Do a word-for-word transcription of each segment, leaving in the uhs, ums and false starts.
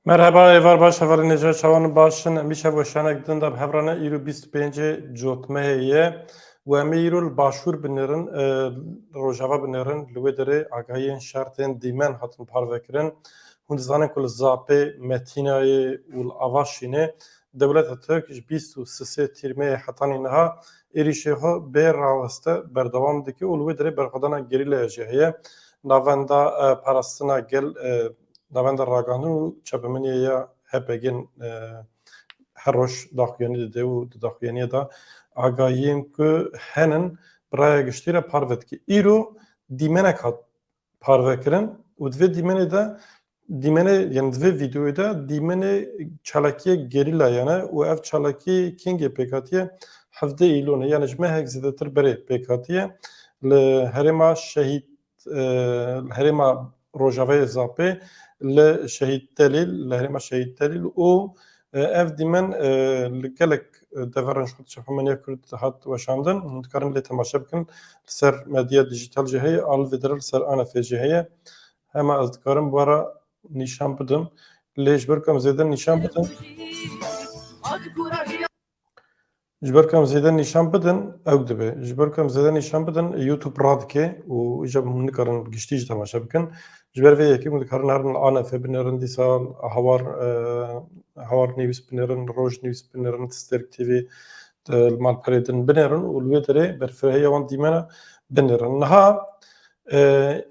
Merheba, êvar baş, hevalên hêja, çawan baş in? Em îşev weşanek din de bi hev re ne, îro bîst û pêncê Cotmehê ye û em ê îro li Başûr binêrin, e, Rojava binêrin, li wê derê agahiyên şertên dîmen hatin parvekirin. Hûn dizanin ku li Zapê, Metînayê û li Avaşînê dewleta Tirk ji bîst û sisê Tîrmeyê hetanî niha êrîşê xwe bê raweste berdewam dike û li wê derê berxwedana gerîlaya jî heye. Navenda, e, Parastina Gel, e, Navenda Ragihandin û Çapemeniya ya H P G'in, e, her roj daxuyanî dide û di daxuyaniya de agahiyên ku henin bi raya giştî re parve dike. Îro dîmenek hat parvekirin û di vê dîmenê de, dîmenê, yani di vê vîdeoyê de dîmenê çalakiya gerîlayan e û ev çalakî kengê pêk hatiye? Hevdeh Îlonê, yani ji mehek zêdetir berê pêk hatiye. Li herêma Şehîd, e, li herêma Rojavayê Zapê, li Şehîd Telîl, li herêma Şehîd Telîl û, e, ev dîmen, e, li gelek, e, deveran ji xwe Çapemeniya Kurd hat weşandin. Hûn dikarin lê temaşe bikin. Li ser medya dijîtal jî heye, a li vê derê li ser Anefê jî heye. Hema ez dikarim bi we re nîşan bidim. Lê ji ber ku em zêde nîşan bidin, ji ber ku em zêde nîşan bidin, ew dibe. Ji ber ku em zêde nîşan bidin, YouTube radike û îja hûn nikarin giştî jî temaşe bikin. Ji ber vê yekê hûn dikarin herin li Anefê binêrin, dîsa Hawar, e, Hawar News binêrin, Roj News binêrin, Stêrk T V, e, li malperê din binêrin û li wê derê berfirehîya wan dîmena binêrin. Niha, e,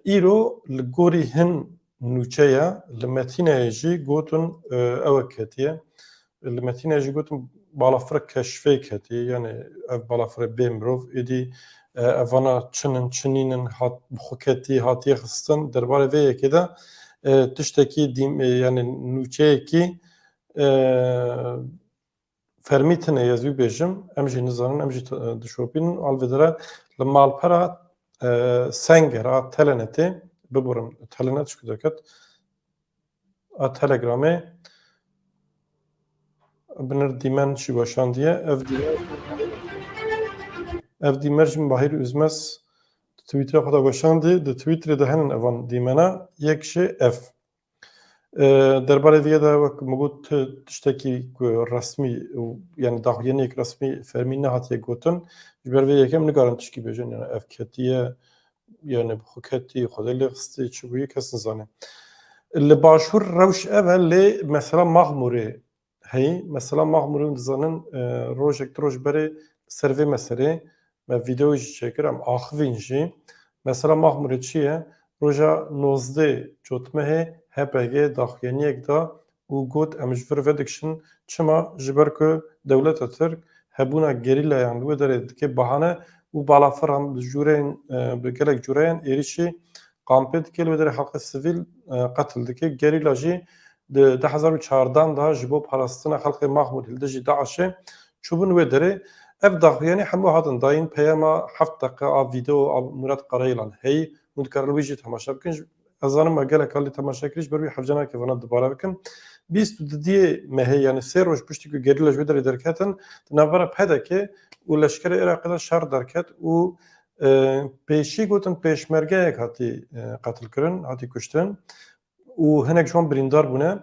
îro li gorî hin nûçeya li Metîneyê jî gotin, e, ew ketiye. Li Metîneyê jî gotin balafira keşfê ketiye. Yani ev balafira bê mirov, êdî, e, evana çin in, çi nîn in, hat, bi xwe ketî, hatiye xistin. Derbarê vê yekê de, e, tiştekî dîm-, e, yani nûçeyekî, e, fermî tune ye, ez wî bêjim, em jî nizanin, em jî t-, dişopînin. Al vê derê li malpera, e, Senger a Telenetê, biborim, Telenet çiku derket, a Telegramê, binir dîmen jî weşandiye. Ev dî-, ev dîmer jî Mahir Üzmez di Twitterê xwe de weşandî. Di Twitterê de henin evan dîmena, yek jî ev. E, derbarê vê de wek min got, ti-, tiştekî ku resmî û, yani daxuyaniyek resmî fermî nehatiye gotin. Ji ber vê yekê em nikarin tişkî bêjin, yani ev ketiye, yani bi xwe ketî, Xwedê lê xistî, çi bûye, kes nizane. Li Başûr rewş ev e, lê mesela Maxmûrê heyî. Mesela Maxmûrê hûn dizanin, e, rojek du roj berê ser vê meselê me vîdeo jî çêkir, em axivîn jî. Mesela Maxmûrê çi ye? Roja nozdeh Cotmehê H P G daxuyaniyek da û got, em ji vir vedikişin. Çima? Ji ber ku dewleta Tirk hebûna gerîlayan li wê derê dike bahane û balafiran bi jûreyên, e, bi gelek cûreyan êrîşî kampê dike, li wê derê xelkê sivîl, e, qetil dike. Gerîla jî di du hezar û çardeh de ji bo parastina xelkê Maxmûrê li dijî DAIŞê çûbûn wê derê. Ev daxuyanî hemû hatin dayîn, peyama heft deqe a vîdeo a Murat Karayilan heyî, hûn dikarin wî jî temaşe bikin. Ez zanim me gelek alî temaşe kirî, ji ber wî hevce nake vana dubare bikim. Bîst û didiyê mehê, yani sê roj piştî ku gerîla ji wê derê derketin, di navbera P D K û leşkerê Iraqê de şer derket û, e, pêşî gotin pêşmergeyek hatî, e, qetilkirin, hatî kuştin û hinek ji wan birîndar bûne.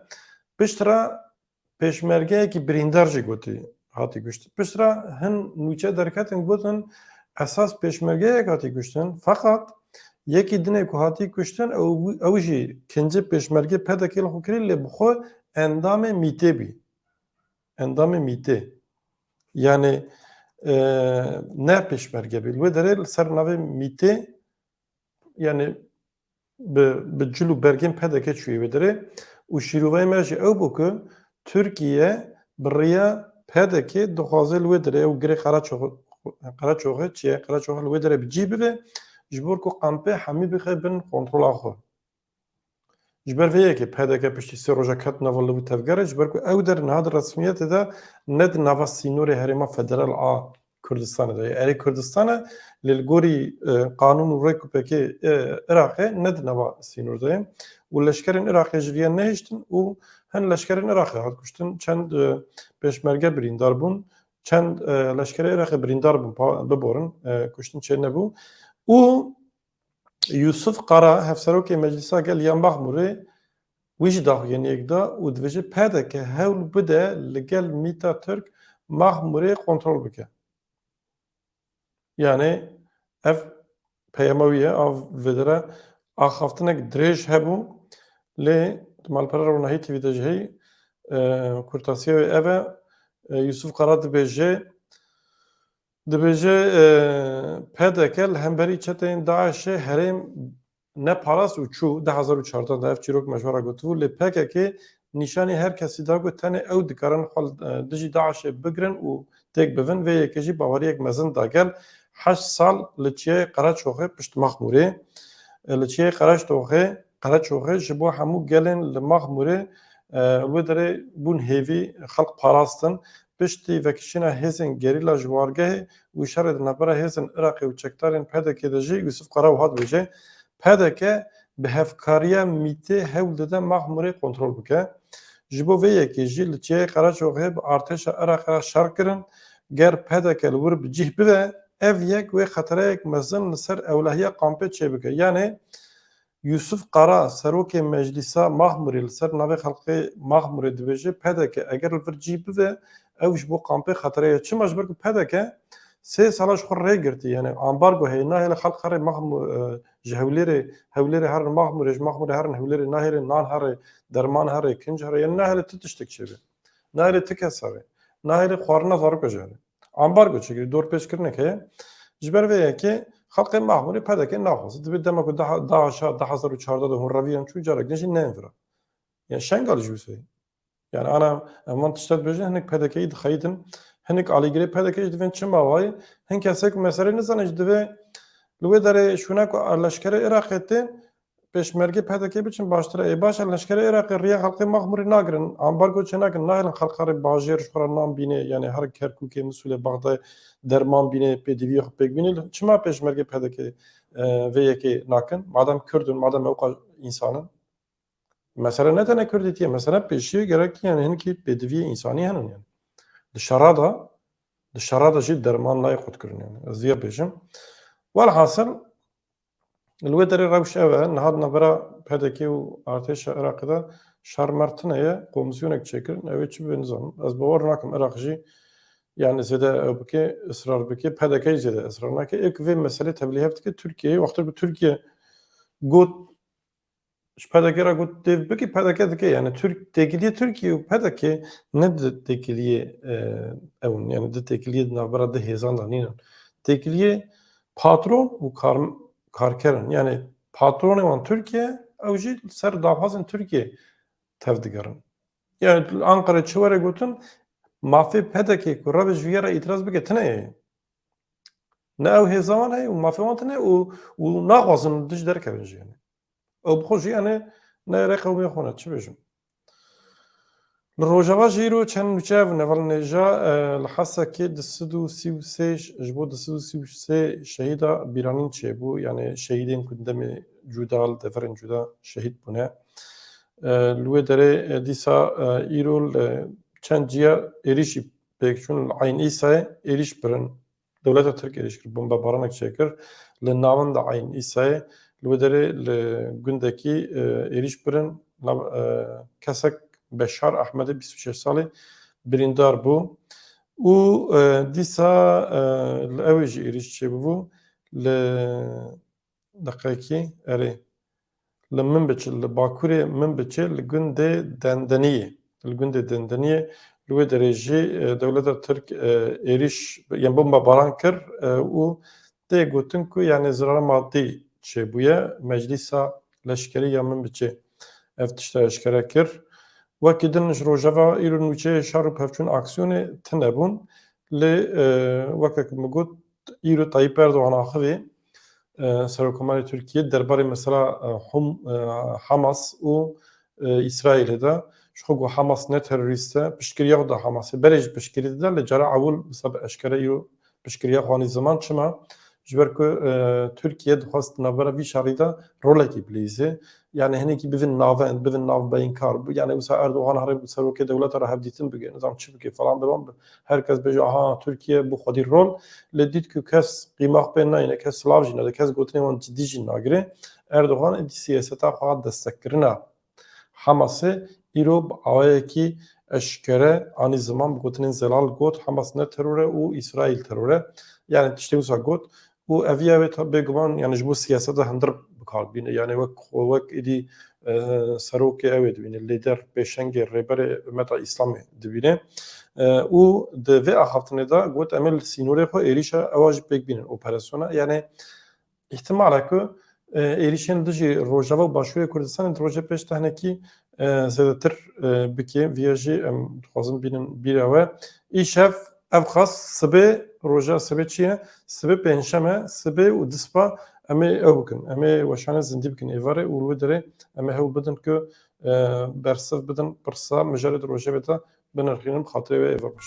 Piştre pêşmergeyekî birîndar jî gotî hatî kuştin. Piştre hin nûçe derketin, gotin esas pêşmergeyek hatî kuştin. Feqet yekî dinê ku hatî kuştin, ew, ew jî kincê pêşmergê P D K li xwe kirî, lê bi xwe endamê MÎT'ê bî. Endamê MÎT'ê. Yani, e, ne pêşmerge bî. Li wê derê li ser navê MÎT'ê, yani bi, bi cil û bergên P D K çûyê wê derê. Û şîroveyê me jî ew bû ku Tirkiye bi riya P D K dixwaze li wê derê ew girê Qeraçox-, Qeraçoxê çi ye? Qeraçoxê li wê derê bi cî bibe, ji bo ku kampê hemî bixe bin kontrola xwe. Ji ber vê yekê P D K piştî sê roja ket nava li wî tevgerê, ji ber ku ew der niha di resmiyetê de ne di nava sînorê herêma federal a Kurdistanê de ye. Erê Kurdistan e, lê li gorî, e, qanûn û rêk û pêkê, e, Iraqê ne di nava sînor de ye. Û leşkerên Iraqê ji viya nehiştin û hin leşkerên Iraqê hat kuştin, çend, e, pêşmerge birîndar bûn, çend, e, leşkerê Iraqê birîndar bûn, pa-, biborin, e, kuştin çê nebû. Û Yusuf Qara, Hevserokê Meclisa Gel ya Maxmûrê, Wî jî daxuyaniyek da û dibêje P D K hewl bide li gel mîta Tirk Maxmûrê kontrol bike. Yani ev peyama wî ye, ev vedere axaftinek dirêj hebû, lê di malpera Ronahî T V de jî heyî, e, kurtasiya wê ev e, e, Yusuf Qara dibêje, dibêje, e, P D K li hemberî çeteyên DAIŞê herêm neparast û çû, du hezar û çardeh de ev çîrok me ji we re gotibû, lê P K K nîşanî her kesî da ku tenê ew dikarin xwe li, e, dijî DAIŞê bigirin û têk bivin. Vê yekê jî baweriyek mezin da gel. Heşt sal li çiyayê Qereçoxê pişt Maxmûrê, e, li çiyayê Qereçoxê, Qereçoxê ji bo hemû gelên li Maxmûrê, e, li wê derê bûn hêvî, xelk parastin. Piştî vekişîna hêzên gerîla ji wargehê û şerê di navbera hêzên Iraqê û çekdarên P D K de jî Yusuf Qara wiha dibêje, P D K bi hevkariya mîtê hewl dide Maxmûrê kontrol bike. Ji bo vê yekê jî li çiyayê Qereçoxê bi artêşa Iraqê re şer kirin. Ger P D K li wir bi cih bibe, ev yek wê xetereyek mezin li ser ewlehiya kampê çêbike. Yanê Yusuf Qara, serokê Meclîsa Maxmûrê, li ser navê xelkê Maxmûrê dibêje, P D K eger li vir cih bibe, ew ji bo kampê xetere ye. Çima? Ji ber ku P D K sê sala ji xwe rê girtî, yani ambargo heye, nahêle xelk here Maxmû-, e, ji Hewlêrê, Hewlêrê herin Maxmûrê, ji Maxmûrê herin Hewlêrê, nahêle nan here, derman here, kinc here, yani nahêle ti tiştek çêbe. Nahêle ti kes here. Nahêle xwarina zaroka jî here. Ambargo çêkirî, dorpêçkirinek heye. Ji ber vê yekê xelkê Maxmûrê P D K naxwaze. Dibê dema ku daha, daha şa, du hezar û çardeh de hûn reviyan çû, carek din jî neyên vira. Yani Şengal jî wisa ye. Yani ana em van tişta dibêjin, hinek P D K'yî dixeyidin, hinek alîgirê P D K jî divên çima wayê, hin kesek ku meselê nizane jî divê li wê derê şûna ku leşkerê Iraqê tên, pêşmergê P D K biçin baştir e. Ê baş e, leşkerê Iraqê riya xelkê Maxmûrê nagirin, ambargo çênakin, nahêlin xelka rê bajêr ji xwe re nan bînê, yani her Kerkûkê, Misûlê, Bexdayê derman bînê, pêdiviyê xwe pêk bînê. Çima pêşmergê P D K, e, vê yekê nakin? Madem Kurd in, madem ewqa însan in. Mesele ne tenê Kurdîtiyê, mesele pêşiyê gerekî, yani hinkî pêdiviyê însanî henin yani. Di şera de, di şera de jî derman nayê qutkirin yani. Ez viya bêjim. Welhasil, li wê derê rewş ev e, niha di navbera P D K û artêşa Iraqê de şer mer tune ye, komîsyonek çêkirin, ew ê çi bibe nizanim. Ez bawer nakim Iraq jî yani zêde ew bike, israr bike, P D K jî zêde israr nake. Ê ku vê meselê tevlî hev dike Tirkiye, wextê ku Tirkiye got, ji P D K re got dê bike, P D K dike. Yani Türk, têkiliyê Tirkiye û P D K ne di têkiliyê, e, ew in, yani di têkiliyê di navbera di hêzan de nînin. Têkiliyê patron û kar-, karker in. Yani patronê wan Tirkiye, ew jî ser daxwazên Tirkiye tev digerin. Yani Ankara çi were gotin, mafê P D K ku revê ji vî re îtiraz bike tine ye. Ne ew hêza wan heye û mafê wan tine û, û naxwazin dij derkevin jî yani. Ew bi xwe jî yani ne rê qewmê xwe ne, çi bêjim. Li Rojava jî îro çend nûçe hebûne, vel nêja, e, li Hesekê du sed û sî û sê ş-, ji bo du sed û sî û sê şehîda bîranîn çêbû, yani şehîdên ku demê cuda, li deverên cuda şehîd bûne. E, li wê derê, e, dîsa, e, îro li çend ciya êrîşî pêk çûn, li Eyn Îsayê êrîş birin. Dewleta Tirk êrîş kir, bombebaranek çêkir. Li navenda Eyn Îsayê, li wê derê li gundekî, e, êrîş birin. Nav-, e, kesek Beşar Ehmedê bîst û şeş salî birîndar bû. Û, e, dîsa, e, li ewê jî êrîş çêbûbû. Li deqekî, erê. Li Minbiç, li bakurê Minbiçê, li gundê Dendeniyê, li gundê Dendeniyê, li wê derê jî, e, dewleta Tirk, e, êrîş, yani bombebaran kir, e, û tê gotin ku, yani, zirara madî çêbûye. Meclîsa Leşkerî ya Minbiçê ev tişta eşkere kir. Wekî din ji Rojava îro nûçeyê şer û pevçûn aksiyonê tune bûn. Lê, e, weke ku min got, îro Tayyip Erdogan axivî, e, Serokkomarê Tirkiye derbarê mesela, e, Hum-, e, Hamas û, e, Îsraîlê de, ji xwe got Hamas ne terorîst e, piştgiriya xwe da Hamasê. Berê jî piştgirî dida, lê cara ewil wisa bi eşkere îro piştgiriya xwe anî ziman. Çima? Ji ber ku, e, Tirkiye dixwest navbera vî şerî de rolekî bilîze. Yani hinekî bivin navend, bivin navbeynkar. Yani wisa Erdogan here bi serokê dewleta re hevdîtin bike, nizam çi bike, falan biban bi. Her kes bêje, aha, Tirkiye bi xwedî rol. Lê dît ku kes qîmax pê nayîne, kes silav jî nade, kes gotinê wan cidî jî nagire. Erdogan êdî siyaseta xwe destekkirina Hamasê îro bi awayekî eşkere anî ziman, bi gotinên zelal got, Hamas ne teror e û Îsraîl teror e. Yani tiştê wisa got û ev ya wê ta-, bêguman, yani ji bo siyaseta hundir bi kar bîne. Yani wek xwe wek êdî, e, serokê ew ê dibîne, lêder, pêşengê, rêberê umeta Îslamê dibîne. E, û di vê axaftinê de got, em ê li sînorê xwe êrîşa ewa jî pêk bînin, operasyona. Yani îhtimal e ku, e, êrîşên dijî Rojava û Başûrê Kurdistanê di rojê pêş de hinekî, e, zêdetir, e, bike. Viya jî em dixwazin bînin bîra we. Îşev ev xas sibê, roja sibê çi ye? Sibê pêncşem e, sibê û dispa em ê ew bikin. Em ê weşanê zindî bikin êvarê û li wê derê em ê hewl bidin ku, e, bersiv bidin pirsa mijarê di rojevê de binirxînin, bi xatirê wê êvar baş.